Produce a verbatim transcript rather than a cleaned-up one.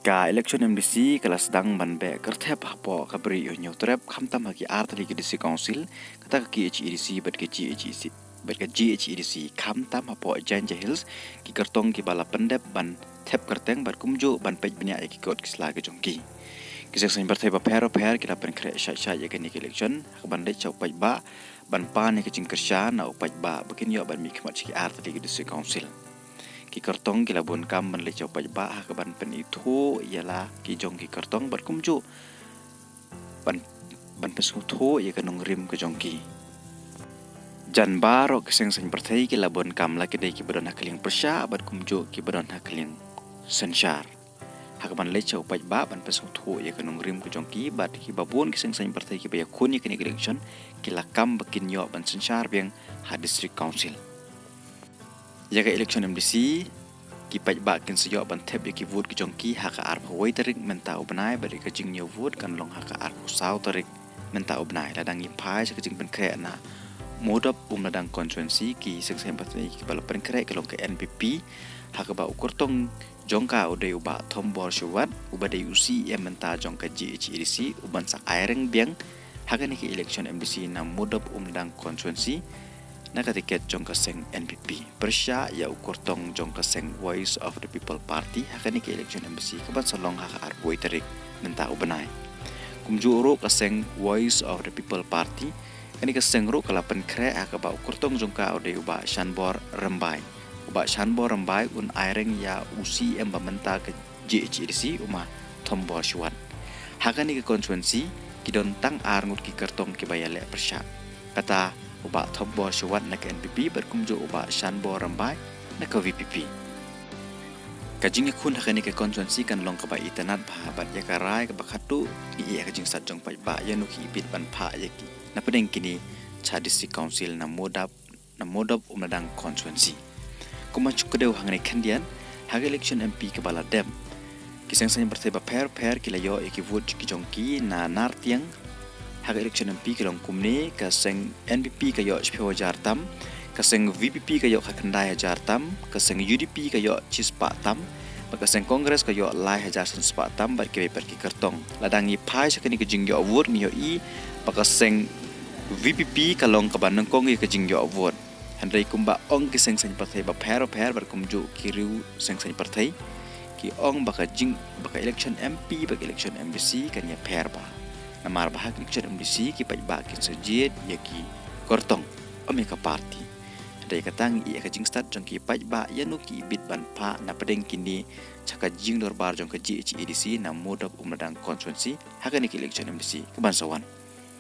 Ka election M D C ka la sdang ban beh kyrthep hapoh ka Bri U Hynñiewtrep, khamtam ha ki artylli ki District Council, kata ka K H A D C bad ka G H A D C, bad ka G H A D C, khamtam hapoh Jaintia Hills, ki kyrtong kiba la pyndep ban thep kyrteng bad kumjuh ban peit bniah ïa ki kot ki sla ki jong ki. Ki seng saiñ pyrthei bapher bapher ki la pynkhreh shai shai ïa kane ka election ha kaban leit sha u paidbah ban pan ïa ka jingkyrshan na u paidbah ba kin ïoh ban mihkhmat sha ki artylli ki District Council. Ki kyrtong ki la bun kam ban leit sha u paidbah ha kaban pynithuh ïa la ki jong ki kyrtong bad kumjuh ban, ban pynsngewthuh ïa ka nongrim ka jong ki. Jan baroh ki seng saiñ pyrthei ki la bun kam, la ki dei kiba don ha ka liang pyrshah bad kumjuh kiba don ha ka liang synshar, ha kaban leit sha u paidbah ban pynsngewthuh ïa ka nongrim ka jong ki. Bad kiba bun ki seng saiñ pyrthei kiba ïakhun ïa kane ka election ki la kam ba kin ïoh ban synshar biang ha District Council. Ïa ka election M D C, ki paidbah kin sa ïoh ban thep ïa ki vote ki jong ki ha ka arphew wei tarik mynta u bnai, bad ïa ka jingñiew vote kan long ha ka arphew saw tarik mynta u bnai. Lada ngi phai sha ka jingpynkhreh na Mowdob Umladang constituency, ki seng saiñ pyrthei kiba la pynkhreh ki long ka N P P, ha kaba u kyrtong jong ka u dei u Bah Thombor Shiwat, uba dei u C E M mynta jong ka G H A D C, u ban sa aireng biang ha kane ka election M D C na Mowdob Umladang constituency na ka tiket jong ka seng N P P, pyrshah ïa u kyrtong jong ka seng Voice of the People Party ha kane ka election M D C kaban sa long ha ka arphew wei tarik mynta u bnai. Kumjuh ruh ka seng Voice of the People Party, kane ka seng ruh ka la pynkhreh ha kaba u kyrtong jong ka u dei u Bah Shanbor Rymbai. U Bah Shanbor Rymbai un aireng ïa u C E M ba mynta ka G H A D C, u Ma Thombor Shiwat. Ha kane ka constituency ki don tang ar ngut ki kyrtong kiba ïaleh pyrshah, kata u Bah Thombor Shiwat na ka N P P bad kumjuh u Bah Shanbor Rymbai na ka V P P. Ka jingïakhun ha kane ka constituency kan long kaba itynnad bha, bad ïa ka rai kaba khadduh ngi ïeh ïa ka jingstad jong paidbah ïa no ki ibit ban phah ïa ki na pdeng kine sha District Council na Mowdob, na Mowdob Umladang constituency. Kumba shu kdew hangne khyndiat, ha ka election M P kaba la dep, ki seng saiñ pyrthei bapher bapher ki la ïoh ïa ki vote ki jong ki na Nartiang. Ha ka election M P ki long kumne: ka seng N P P ka ïoh shiphew hajar tam, ka seng V P P ka ïoh khatkhyndai hajar tam, ka seng U D P ka ïoh shispah tam, bad ka seng Congress ka ïoh lai hajar san spah tam, bad kiwei pat ki kyrtong. Lada ngi phai sha kane ka jingïoh vote ngi ïohi ba ka seng V P P ka long kaba nyngkong ïa ka jingïoh vote. Hynrei kumba ong ki seng saiñ pyrthei bapher bapher bad kumjuh ki riew seng saiñ pyrthei, ki ong ba ka jing, ba ka election M P bad ka election M D C kan ïapher bha. Namar ba ha ka election M D C ki paidbah kin sa jied ïa ki kyrtong, ym ïa ka party. Hynrei kata ngi ïeh ïa ka jingstad jong ki paidbah ïa no ki ibit ban phah na pdeng kine sha ka jingdorbar jong ka G H A D C na Mowdob Umladang constituency ha kane ka election M D C kaban sa wan.